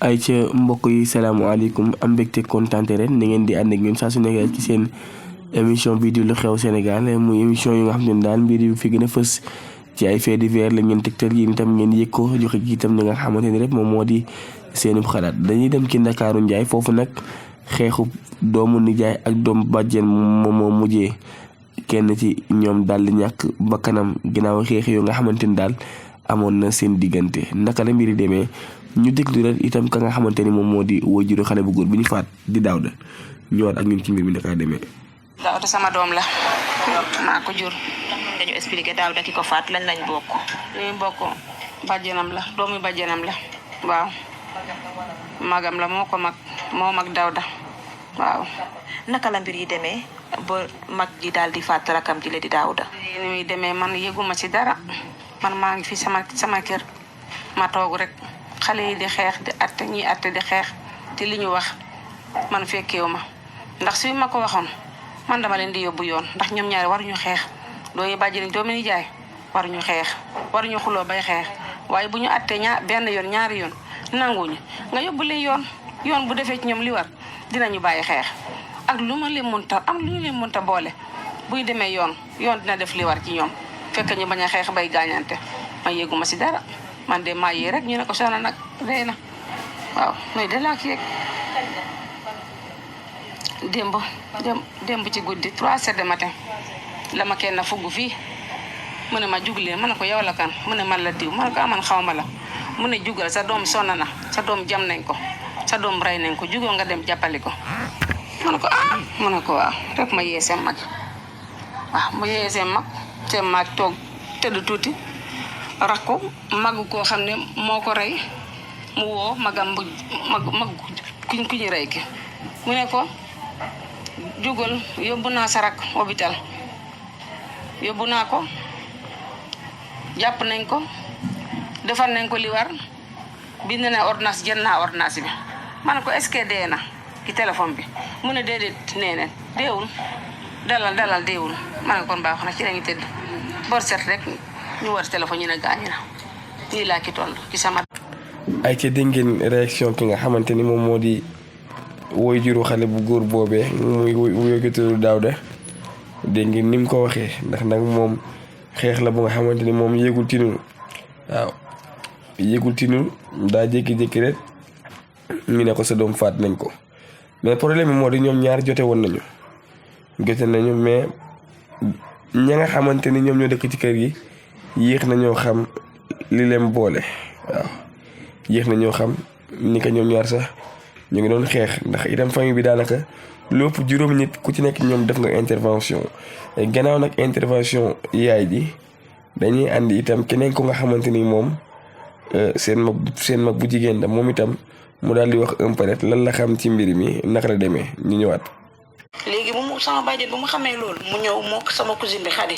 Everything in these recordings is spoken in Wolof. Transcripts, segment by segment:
ay ca mbokk yi salaamaaleykum am mbégte kontaante ren ni ngeen di ànd ak ñun saa su nekk ci seen émission bii di lu xew Sénégal muy émission yi nga xam ne daal mbir yu fi gën a fës ci ay faits divers la ngeen tegtal yi itam ngeen yëg ko joxe ci itam li nga xamante ni rek moom moo di seenub xalaat dañuy dem ci Ndakaaru Njaay foofu nag xeexu doomu nijaay ak doomu bàjjen moom moo mujjee kenn ci ñoom daal di ñàkk bakkanam ginnaaw xeex yoo nga xamante ni daal amoon na seen diggante naka la mbiri demee ñu déglu rek itam ka nga xamante ni moom moo di waajuru xale bu góor bi ñu faat di Daawda ñëwaat ak ñun ci mbir mi naka la demee. Daawda sama doom la maa ko jur dañu expliqué Daawda ki ko faat lañ bokk. li ñu bokk bàjjenam la doomu bàjjenam la waaw magam la moo mag Daawda waaw. naka la mbir yi demee ba mag ji daal di faat rakam ji la di Daawda. ni muy demee man yëguma ci dara man maa ngi fi sama kër ma toog rek. xale yi di xeex di atte ñi atte di xeex te li ñu wax man fekkeewu ma ndax suy ma ko waxoon man dama leen di yóbbu yoon ndax ñoom ñaari waruñu xeex dooyu bàjjeni doomu nijaay waruñu xeex waruñu xuloo bay xeex waaye bu ñu attee benn yoon ñaari yoon nanguñu nga yóbbu leen yoon bu defee ci ñoom li war dinañu bàyyi xeex ak lu leen mënta boole buy demee yoon dina def li war ci ñoom fekk ñu bañ a xeex bay gaañante ma yëguma si dara man de maa yee rek ñu ne ko soxna nag dee na waaw mais de laa yëg démb ci guddi 3 heures de matin la ma kenn fugg fii mu ne ma juglee ma ne ko yow la kan mu ne man la diw ma ne ko aman xaw ma la mu ne jugal sa doom sonn na sa doom jam nañ ko sa doom rey nañ ko jugal nga dem jàppali ko ma ne ko mu ne ko waaw rek ma yee seen mag waaw ma yee seen mag toog tëdd tuuti rakku mag koo xam ne moo ko rey mu woo magam mag ku ñu rey ki mu ne ko jugal yóbbu naa sa rak hôpital yóbbu naa ko jàpp nañ ko defar nañ ko li war bind na ordonnance jël naa ordonnance bi ma ne ko est-ce que dee na ci téléphone bi mu ne déedéet nee na deewul dalal deewul ma ne kon baax na ci lañu tëdd bor set rek ñu war téléphone ñu ne gaañu na nii laa ci toll ci sama. ay ca dégg ngeen réaction ki nga xamante ni moom moo di waajuru xale bu góor boobee muy wuyoo Daawda dégg ngeen ni mu ko waxee ndax nag moom xeex la bu nga xamante ni moom yëgul tinul waaw yëgul tinul daa jékki-jékki rek ñu ne ko sa doom faat nañ ko mais problème bi moo di ñoom ñaar jote nañu mais ña nga xamante ni ñoom ñoo dëkk ci kër gi. yéex na ñoo xam li leen boole waaw yéex na ñoo xam ni ko ñoom ñaar sax ñu ngi doon xeex ndax itam famille bi daanaka lu ëpp juróom nit ku ci nekk ñoom def nga intervention gannaaw nag intervention yaay ji dañuy andi itam keneen ko nga xamante ni moom seen mag bu jigéen la moom itam mu daal di wax un peu lan la xam ci mbir mi naka la demee ñu ñëwaat. léegi mu sama bàjjen bu mu xamee loolu mu ñëw moo sama cousine bi Xadi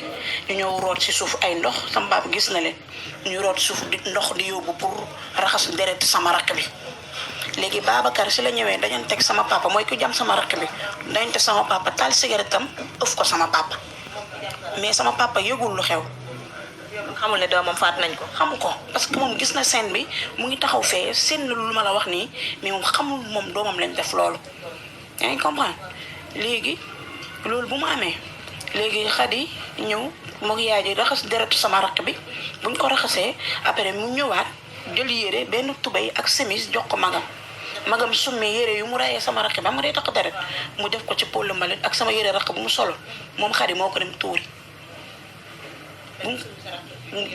ñu ñëw root ci suuf ay ndox sama baab gis na leen ñu root suuf di ndox di yóbbu pour raxas deret sama rakk bi léegi Babacar si la ñëwee dañu teg sama papa mooy ku jam sama rakk bi dañu teg sama papa taal cigarette tam ëf ko sama papa mais sama papa yëgul lu xew. xamul ne doomam faat nañ ko. xamu ko parce que moom gis na scène bi mu ngi taxaw fee seen lu ma la wax nii mais moom xamul moom doomam lañ def loolu yaa ngi comprendre. léegi loolu bu mu amee léegi Xadi ñëw moog yaay ji raxas deretu sama rakk bi buñ ko raxasee après mu ñëwaat jël yére benn tubéy ak chemise jox ko magam summi yére yu mu rayee sama rakk bi am nga day takk deret mu def ko ci pôle mbalit ak sama yére rakk bu mu solo moom Xadi moo ko dem tuuri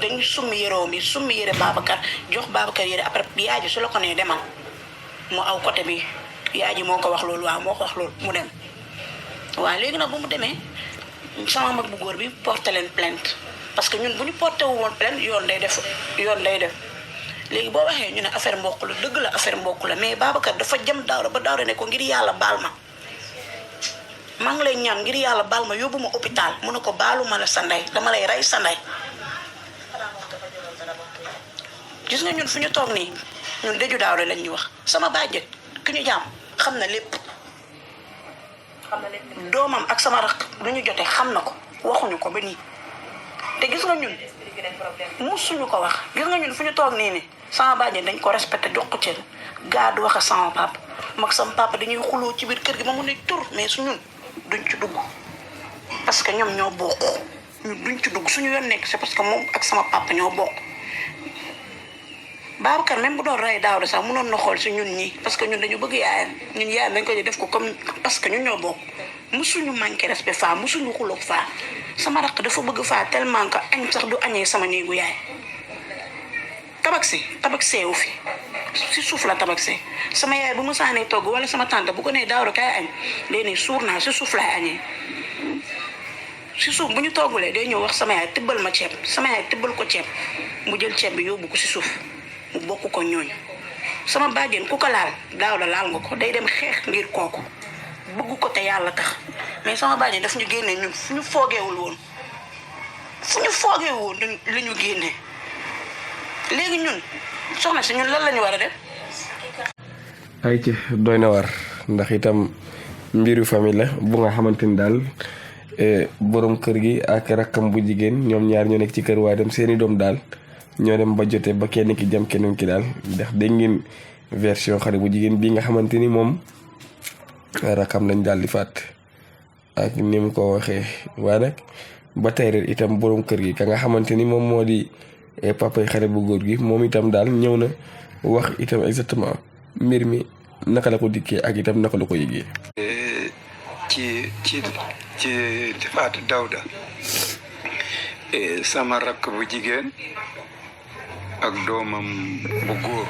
dañu summi yérewoom yi summi yére Babacar jox Babacar yére après yaay ji su la ko nee demal mu aw côté bi yaay ji moo ko wax loolu waaw moo ko wax loolu mu dem. waaw léegi nag bu mu demee sama mag bu góor bi porté leen plainte parce que ñun bu ñu porté wu woon plainte yoon day def léegi boo waxee ñu ne affaire mbokk la dëgg la affaire mbokk la mais Babacar dafa jëm Daawda ba Daawda ne ko ngir yàlla baal ma maa ngi lay ñaan ngir yàlla baal ma yóbbu ma hôpital mu ne ko baalu ma la sa ndey dama lay rey sa ndey gis nga ñun fu ñu toog nii ñun dëju Daawda lañ ñu wax sama bàjjet ki ñu jaam xam na lépp doomam ak sama rakk lu ñu jotee xam na ko waxuñu ko ba nii te gis nga ñun musuñu ko wax gis nga ñun fu ñu toog nii ni sama bàjjen dañ ko respecté jox ko cër gaadu wax sama papa mag sama papa dañuy xuloo ci biir kër gi ma mu ne tur mais su ñun duñ ci dugg parce que ñoom ñoo bokk ñun duñ ci dugg suñu yoon nekk c'est parce que moom ak sama papa ñoo bokk Babacar même bu doon rey Daouda sax mënoon na xool si ñun ñii parce que ñun dañu bëgg yaayam ñun yaayam dañ ko def ko comme parce que ñun ñoo bokk musuñu manqué respect faa musuñu xuloog faa sama rakk dafa bëgg faa tellement que añ sax du añee sama néegu yaay tabax wu fi si suuf la tabaxee sama yaay bu ma saanee togg wala sama tante bu ko nee Daouda kaay añ léegi suur naa si suuf laay añee si suuf bu ñu toggulee day ñëw wax sama yaay tibbal ma ceeb sama yaay tibbal ko ceeb mu jël ceeb bi yóbbu ko si suuf mu bokk ko ñooñu sama bàjjen ku ko laal Daouda laal nga ko day dem xeex ngir kooku bëgg ko te yàlla tax mais sama bàjjen daf ñu génnee ñun fu ñu foogeewul woon la ñu génnee léegi ñun soxna si ñun lan la ñu war a def. ay ci doy na war ndax itam mbiru famille la bu nga xamante ni daal borom kër gi ak rakkam bu jigéen ñoom ñaar ñoo nekk ci kër waaye dem seeni doom daal ñoo dem ba jote ba kenn ki jam keneen ki daal ndax dégg ngeen version xale bu jigéen bi nga xamante ni moom rakkam lañ daal di faat ak ni mu ko waxee waaye nag ba tey rek itam borom kër gi ka nga xamante ni moom moo di papay xale bu góor gi moom itam daal ñëw na wax itam exactement mbir mi naka la ko dikkee ak itam naka la ko yëgee. ci faatu Daouda sama rakk bu jigéen ak doomam bu góor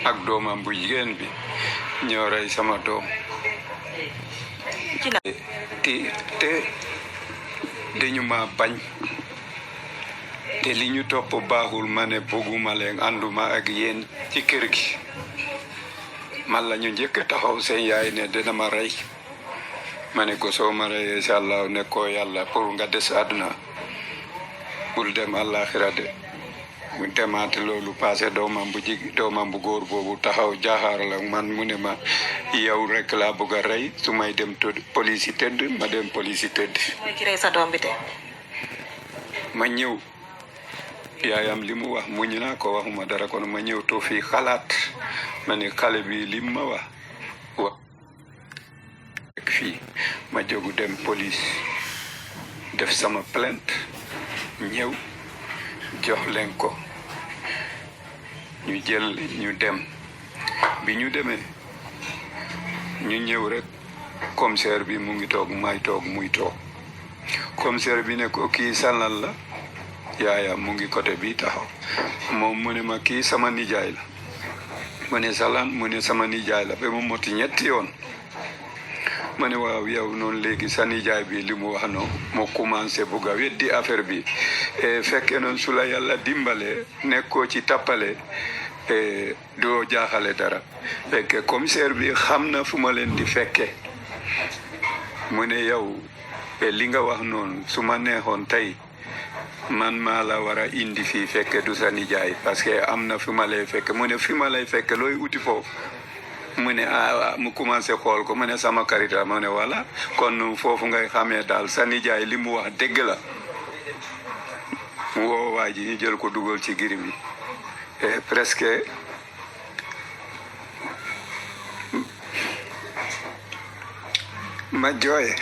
ak doomam bu jigéen bi ñoo rey sama doom te dañu ma bañ te li ñu topp baaxul ma ne bëgguma leen ànduma ak yéen ci kër gi man la ñu njëkk taxaw seen yaay ne dina ma rey ma ne ko soo ma reyee incha allah ne ko yàlla pour nga des àdduna bul dem àllaaxira de mu demaate loolu passé doomam bu góor boobu taxaw jaaxaar la man mu ne ma yow rek laa bëgg a rey su may dem police yi tëdd ma dem police yi tëdd. mooy ki rey sa doom bi te. ma ñëw yaayam li mu wax muñ naa ko waxuma dara kon ma ñëw to fii xalaat ma ne xale bi li ma wax fii ma jógu dem police def sama plainte ñëw jox leen ko ñu jël ñu dem bi ñu demee ñu ñëw rek commissaire bi mu ngi toog may toog muy toog commissaire bi ne ko kii sàllal la yaayam mu ngi côté bi taxaw moom mu ne ma kii sama nijaay la mu ne salaan mu ne sama nijaay la ba mu moti ñetti yoon ma ne waaw yow noonu léegi sa nijaay bi li mu wax noonu moo commencé bugg a weddi affaire bi fekkee noonu su la yàlla dimbale nekkoo ci tappale doo jaaxale dara fekke commissaire bi xam na fu ma leen di fekke mu ne yow li nga wax noonu su ma neexoon tey man maa la war a indi fii fekke du sa nijaay parce que am na fi ma lay fekke mu ne fi ma lay fekke looy uti foofu mu ne mu commencé xool ko mu ne sama karita mu ne voilà kon foofu ngay xamee daal sa nijaay li mu wax dëgg la mu woo waa ji ñu jël ko dugal ci giri bi presque ma jooye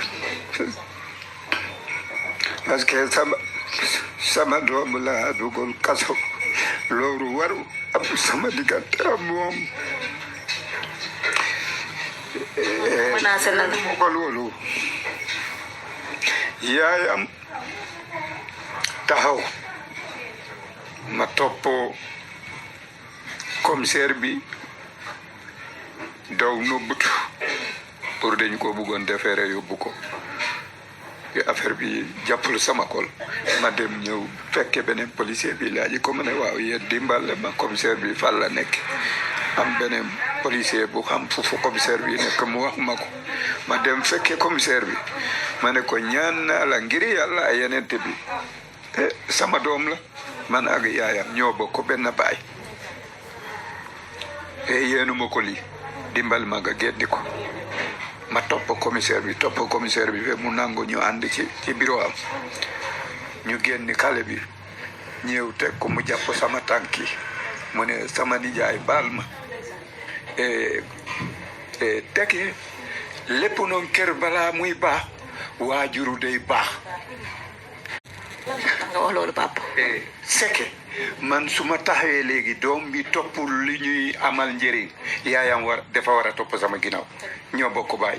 parce que sama doom la dugal kaso loolu waru am sama diggante ak moom menacé na la ko loolu yaayam taxaw ma topp commissaire bi daw nëbbatu pour dañ ko bëggoon defeere yóbbu ko affaire bi jàppul sama kol ma dem ñëw fekke beneen policier bi laaji ko ma ne waaw yéen dimbale ma commissaire bi fan la nekk am beneen policier bu xam fu commissaire bi nekk mu wax ma ko ma dem fekke commissaire bi ma ne ko ñaan naa la ngir yàlla yenente bi sama doom la man ak yaayam ñoo bokk benn baay yéenu ma ko lii dimbal ma nga geddi ko ma topp commissaire bi fe mu nangu ñu ànd ci bureau am ñu génni xale bi ñëw teg ko mu jàpp sama tànki mu ne sama nijaay baal ma teke lépp noonu kër balaa muy baax waajuru day baax. nga wax loolu papa. seke man su ma taxawee léegi doom bi toppul li ñuy amal njëriñ yaayam dafa war a topp sama ginnaaw ñoo bokk baay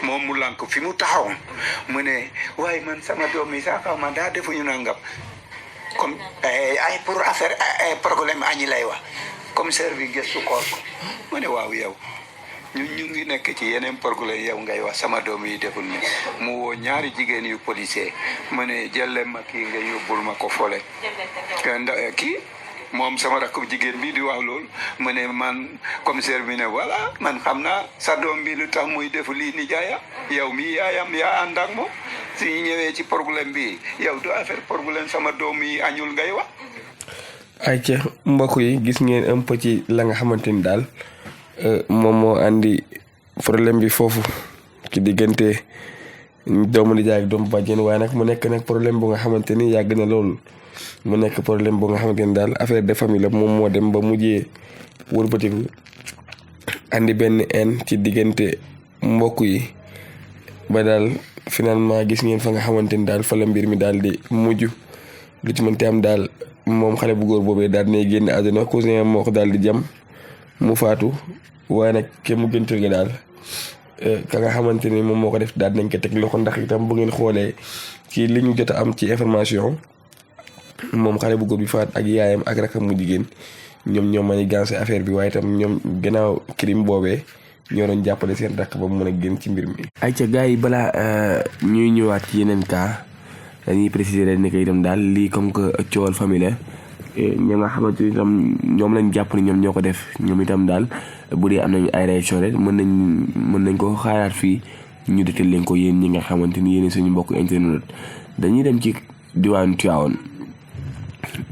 moom mu lànk fi mu taxaw mu ne waaye man sama doom yi sax xaw ma daa defuñu nangam comme ay pour affaire ay problème añi lay wax commissaire bi gëstu xool ko mu ne waaw yow ñu ngi nekk ci yeneen problème yow ngay wax sama doom yi deful ne mu woo ñaari jigéen yu policier mu ne jëlle ma kii nga yóbbul ma ko fole kii moom sama rakk jigéen bi di wax loolu mu ne man commissaire bi ne voilà man xam naa sa doom bi lu tax muy def lii nijaayam yow mi yaayam yaa ànd ak moom si ñëwee ci problème bi yow du affaire problème sama doom yi añul ngay wax. ay ca mbokk yi gis ngeen un peu ci la nga xamante ni daal moom moo andi problème bi foofu ci diggante doomu nijaay ak doomu bàjjen waaye nag mu nekk nag problème bu nga xamante ni yàgg na loolu mu nekk problème bu nga xamante ni daal affaire de famille la moom moo dem ba mujjee wëlbatiku andi benn haine ci diggante mbokk yi ba daal finalement gis ngeen fa nga xamante ni daal fa la mbir mi daal di mujj lu ci mënti am daal moom xale bu góor boobee daal di génn àdduna cousin moo ko daal di jam mu faatu waaye nag ke mu gëntul gi daal ka nga xamante ni moom moo ko def daal nañ ko teg loxo ndax itam bu ngeen xoolee ci li ñu jot a am ci information moom xale bu góor bi faat ak yaayam ak rakam mu jigéen ñoom ma ñu gancé affaire bi waaye itam ñoom gannaaw crime boobee ñoo doon jàppale seen rakk ba mu mën a génn ci mbir mi. ay ca gars yi balaa ñuy ñëwaat ci yeneen cas dañuy préciser rek ne que itam daal lii comme que coowal famille la ñi nga xamante ni itam ñoom lañ jàpp ni ñoom ñoo ko def ñoom itam daal bu dee am nañu ay réaction rek mën nañ ko xaaraat fii ñu detal leen ko yéen ñi nga xamante ni yéen suñu mbokk internet dañuy dem ci diwaanu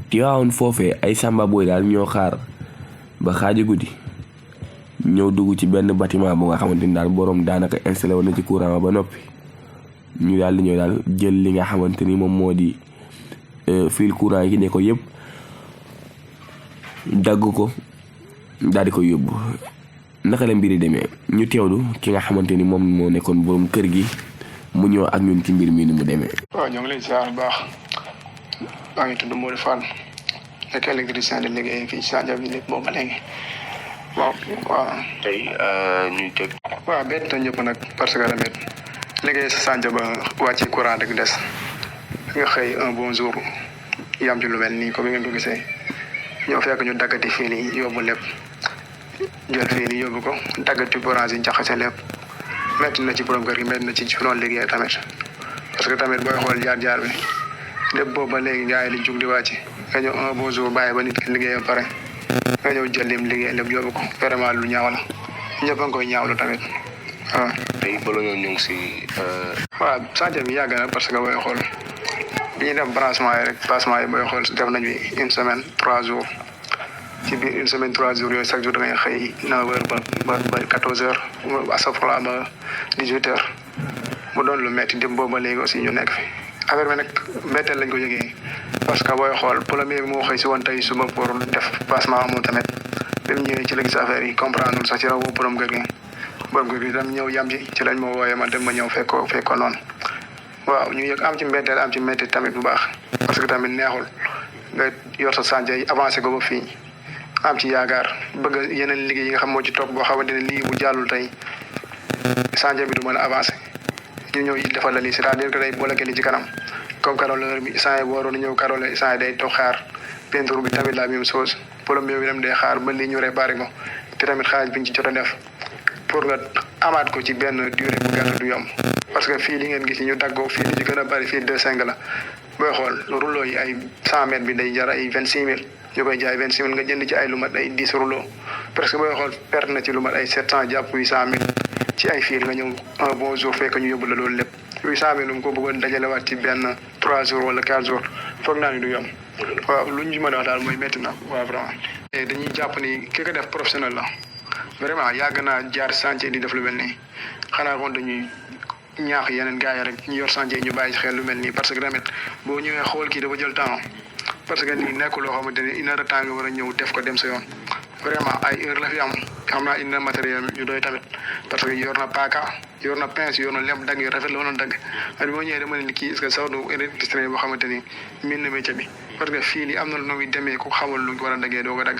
Tivaouane foofee ay samba boy daal ñoo xaar ba xaaji guddi ñëw dugg ci benn bâtiment bu nga xamante ni daal boroom daanaka installé woon na ci courant ba noppi ñu daal di ñëw daal jël li nga xamante ni moom moo di fil courant yi ne ko yëpp dagg ko daal di ko yóbbu naka la mbiri demee ñu teewlu ki nga xamante ni moom moo nekkoon boroom kër gi mu ñëw ak ñun ci mbir mi ni mu demee. waaw ñoo ngi lay ziar bu baax maa ngi tudd Modou Fall nekk électricien di liggéey fii Sandiaba bi lépp boobu ba léegi waaw. tey ñuy teg. waaw bett na ñëpp nag parce que tamit liggéey sa Sandiaba wàcce courant rek des nga xëy un bon jour yam ci lu mel nii comme ngeen ko gisee ñoo fekk ñu daggati fii nii yóbbu lépp jël fii nii yóbbu ko daggati orange yi jaxase lépp métti na ci borom kër gi métti na ci fi doon liggéey tamit parce que tamit booy xool jaar-jaar bi lépp boobu ba léegi gars yi di jug di wàcc nga ñëw un bon jour bàyyi ba nit ki liggéey ba pare nga ñëw jël lim liggéey lépp yóbbu ko vraiment lu ñaaw la ñëpp a ngi koy ñaawlu tamit waaw. tey bala ñoo ñëw si. waaw Sandiaba bi yàgg na parce que booy xool bi ñuy def branchement yi rek branchement yi booy xool def nañu une semaine 3 jours ci biir une semaine 3 jours yooyu chaque jour da ngay xëy 9h ba 14h asafra ba 18h mu doon lu metti dem boobu ba léegi aussi ñu nekk fi affaire bi nag mbetteel lañ ko yëgee parce que booy xool premier bi moo xëy si woon tey suba pour def passement amul tamit bi mu ñëwee ci la gis affaire yi comprendre sax ci rawu borom kër gi tam ñëw yam ci lañ ma wooyee ma dem ma ñëw fekk ko noonu waaw ñu yëg am ci mbetteel am ci metti tamit bu baax parce que tamit neexul nga yor sa chantier yi avancé ko ba fii am ci yaakaar bëgg yeneen liggéey yi nga xam moo ci topp boo xamante ne lii bu jàllul tey chantier bi du mën a avancé ñu ñëw it defal la lii c'est-à-dire que day bloqué li ci kanam comme carreleur bi saa yi bu waroon a ñëw carreleur saa yi day toog xaar peinture bi tamit la même chose plombier bi dem day xaar ba lii ñu réparé ko te tamit xaalis bi ñu ci jot a def pour nga amaat ko ci benn durée bu gàtt du yomb parce que fii li ngeen gis ñu daggoo fii li ci gën a bari fii 2,5 la booy xool rouleau yi ay 100 mètres bi day jar ay 26 000 ñu koy jaay 26 000 nga jënd ci ay lu mat ay 10 rouleau presque booy xool perte na ci lu mat ay 700 jàpp 800 000 ci ay fiir nga ñëw un bon jour fekk ñu yóbbu la loolu lépp 800 000 mu ko bëggoon dajalewaat ci benn 3 jours wala 4 jours foog naa ni du yomb waaw lu ñu mën a wax daal mooy métti na waaw vraiment. et dañuy jàpp ni ki ko def professionnel la vraiment yàgg naa jaar chantier di def lu mel nii xanaa kon dañuy ñaax yeneen gars yi rek ñu yor chantier ñu bàyyi ci xel lu mel nii parce que tamit boo ñëwee xool kii dafa jël temps parce que nii nekkul loo xamante ni une heure de temps nga war a ñëw def ko dem sa yoon vraiment ay heure la fi am xam naa indi na matériel yu doy tamit parce que yor na paaka yor na pince yor na lem dagg yu rafet la woon dagg ak bi ma ñëwee dama ne kii est-ce que sax du électricien boo xamante ni miin na métier bi parce que fii nii am na lu muy demee ku xamul lu war a daggee doo ko dagg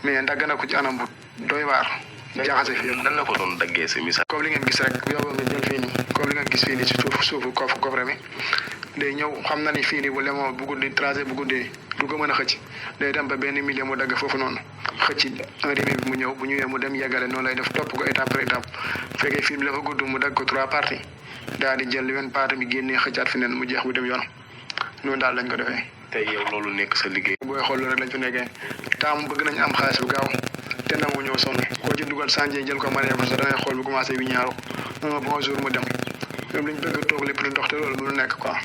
mais dagg na ko ci anam bu doy waar jaxase fii nan la ko doon daggee si misaal. comme li ngeen gis rek yow nga jël fii nii comme li ngeen gis fii nii ci suufu coffre mi day ñëw xam na ni fii nii bu lemoo bu guddi tracé bu guddee du ko mën a xëcc day dem ba benn milieu mu dagg foofu noonu xëcc un demi bi mu ñëw bu ñëwee mu dem yeggale noonu lay def topp ko étape par étape fekkee fii bi dafa gudd mu dagg ko 3 parties daal di jël benn partie bi génnee xëccaat fi neen mu jeex bu dem yoon noonu daal lañ ko defee. tey yow loolu nekk sa liggéey. booy xool loolu rek lañ fi nekkee taamu bëgg nañ am xaalis bu gaaw te nangu ñëw sonn koo ci dugal sànjee jël ko maree ko sax da ngay xool bu commencé bi ñaaru bonjour mu dem ñoom liñ bëgg toog lépp lu ndox te loolu mënu nekk quoi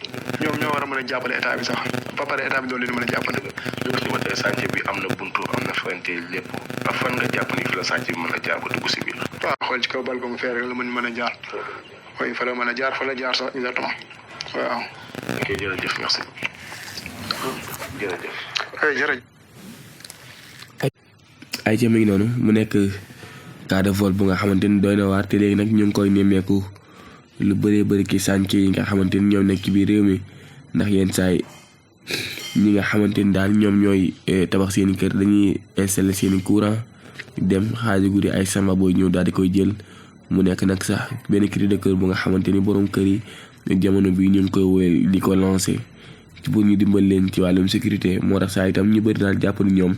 ñoom ñoo war a mën a jàppale état bi sax ba pare état bi doolu leen mën a jàppale. ñu gis ba tey chantier bi am na buntu am na fente lépp a fan nga jàpp ni fi la chantier bi mën a jaar ba dugg si biir. waaw xool ci kaw balcon mu fee rek la mën a jaar oui fa la mën a jaar fa la jaar sax exactement waaw. ok jërëjëf merci jërëjëf. jërëjëf. ay ca mi ngi noonu mu nekk cas de vol bu nga xamante ni doy na waar te léegi nag ñu ngi koy nemmeeku lu bëree bëri ki chantier yi nga xamante ni ñoom nekk ci biir réew mi ndax yenn saay ñi nga xamante ni daal ñoom ñooy tabax seeni kër dañuy installer seeni courant dem xaaji guddi ay samba booy ñëw daal di koy jël mu nekk nag sax benn cri de cœur bu nga xamante ni borom kër yi jamono bi ñu ngi koy wéyal di ko lancer ci pour ñu dimbal leen ci wàllum sécurité moo tax saa itam ñu bëri daal jàpp ni ñoom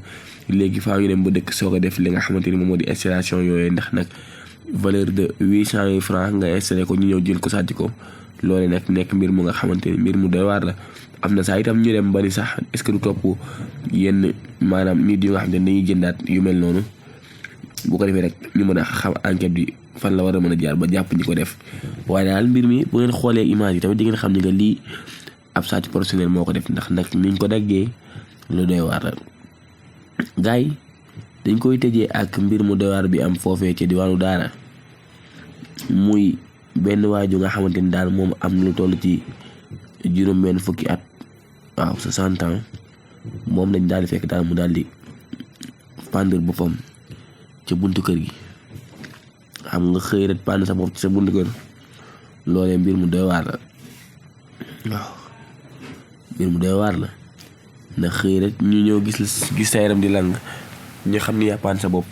léegi faa ñu dem ba dëkk soog a def li nga xamante ni moom moo di installation yooyu ndax nag valeur de 800 francs nga installé ko ñu ñëw jël ko sàcc ko loole nag nekk mbir mu nga xamante ni mbir mu doy waar la. am na saa itam ñu dem ba ni sax est-ce que du topp yenn maanaam nit yu nga xamante ni dañuy jëndaat yu mel noonu bu ko defee rek ñu mën a xam enquête bi fan la war a mën a jaar ba jàpp ñi ko def waaye daal mbir mi bu ngeen xoolee image yi tamit di ngeen xam ne nga lii ab sàcc professionnel moo ko def ndax nag niñ ko daggee lu doy waar la. gaay yi dañ koy tëjee ak mbir mu doy waar bi am foofee ci diwaanu Daara muy benn waaju nga xamante ni daal moom am lu toll ci juróom benn fukki at waaw 60 ans moom lañ daal di fekk daal mu daal di pendre boppam ca buntu kër gi xam nga xëy rek pendre sa bopp ci sa buntu kër loolee mbir mu doy waar la waaw mbir mu doy waar la ndax xëy rek ñu ñëw gis sa yaram di lang ñu xam ni yaa pendre sa bopp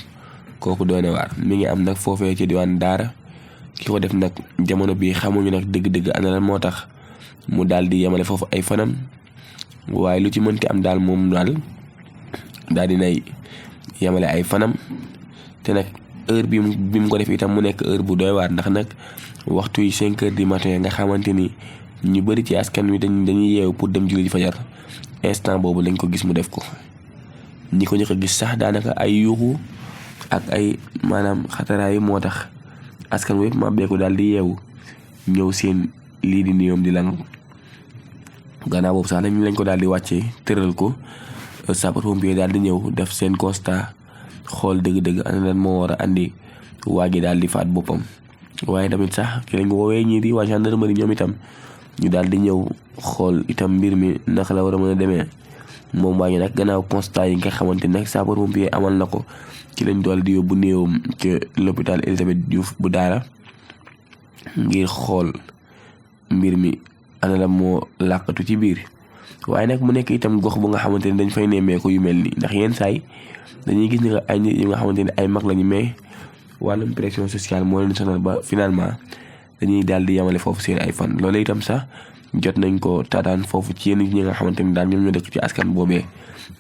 kooku doy na waar mi ngi am nag foofee ci diwaan Daara ki ko def nag jamono bi xamuñu nag dëgg-dëgg ana lan moo tax mu daal di yemale foofu ay fanam waaye lu ci mënti am daal moom daal di nay yemale ay fanam te nag heure bi mu ko def itam mu nekk heure bu doy waar ndax nag waxtu yi 5 heures du matin nga xamante ni ñu bëri ci askan wi dañuy yeewu pour dem julli ji fajar instant boobu lañ ko gis mu def ko ñi ko njëkk a gis sax daanaka ay yuuxu ak ay maanaam xataraayu moo tax askan wi yëpp ma beeku daal di yeewu ñëw seen lii di niyoom di lang gannaaw boobu sax lañ ko daal di wàccee tëral ko sapeur-pompier daal di ñëw def seen constat xool dëgg-dëgg ana lan moo war a andi waa gi daal di faat boppam waaye tamit sax ki lañ woowee ñii di waa gendarmerie ñoom itam ñu daal di ñëw xool itam mbir mi naka la war a mën a demee moom waa ngi nag gannaaw constat yi nga xamante nag sapeur-pompier amal na ko ci lañ dool di yóbbu néewam ci l'hôpital Elisabeth Diouf bu Daara ngir xool mbir mi ana la moo làqatu ci biir waaye nag mu nekk itam gox bu nga xamante ni dañ fay nemmeeku yu mel nii ndax yenn saay dañuy gis ni que ay nit yu nga xamante ni ay mag lañu mais wàllum pression sociale moo leen sonal ba finalement dañuy daal di yemale foofu seen ay fan loolu itam sax jot nañ ko taataan foofu ci yenn ñi nga xamante ni daal ñoom ñoo dëkk ci askan boobee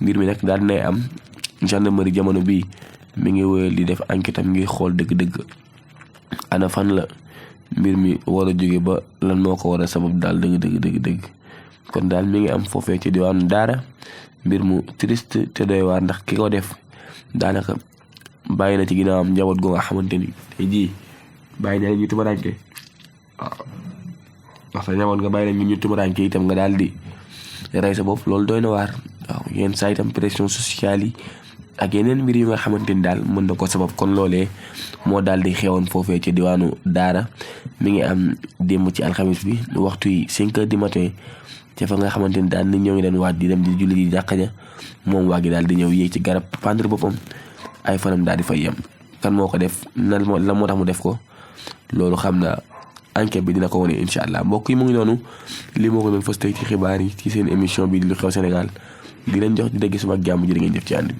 mbir mi nag daal dinay am gendarmerie jamono bii mi ngi wéyal di def enquête am ngir xool dëgg-dëgg ana fan la mbir mi war a jóge ba lan moo ko war a sabab daal dëgg kon daal mi ngi am foofee ci diwaanu Daara mbir mu triste te doy waar ndax ki ko def daanaka bàyyi na ci ginnaawam njaboot gu nga xamante ni tey jii bàyyi na ñu tumuraanke waaw ndax sa njaboot nga bàyyi na ñu tumuraanke itam nga daal di rey sa bopp loolu doy na waar waaw yenn saa itam pression sociale yi ak yeneen mbir yu nga xamante ni daal mën na ko sabab kon loolee moo daal di xewoon foofee ci diwaanu Daara mi ngi am démb ci alxamis bi waxtu yi 5 heures du matin ca fa nga xamante ni daal nit ñoo ngi leen waaj di dem di julli ji jàkka ja moom waa gi daal di ñëw yéeg ci garab pendre boppam ay fanam daal di fay yem. kan moo ko def lan moo tax mu def ko loolu xam na enquête bi dina ko wone incha allah. mbokk yi mu ngi noonu li moo ko doon fas tey ci xibaar yi ci seen émission bi di Lu Xew Sénégal di leen jox di dégg suba ak jàmm jërë ngeen jëf ci ànd bi.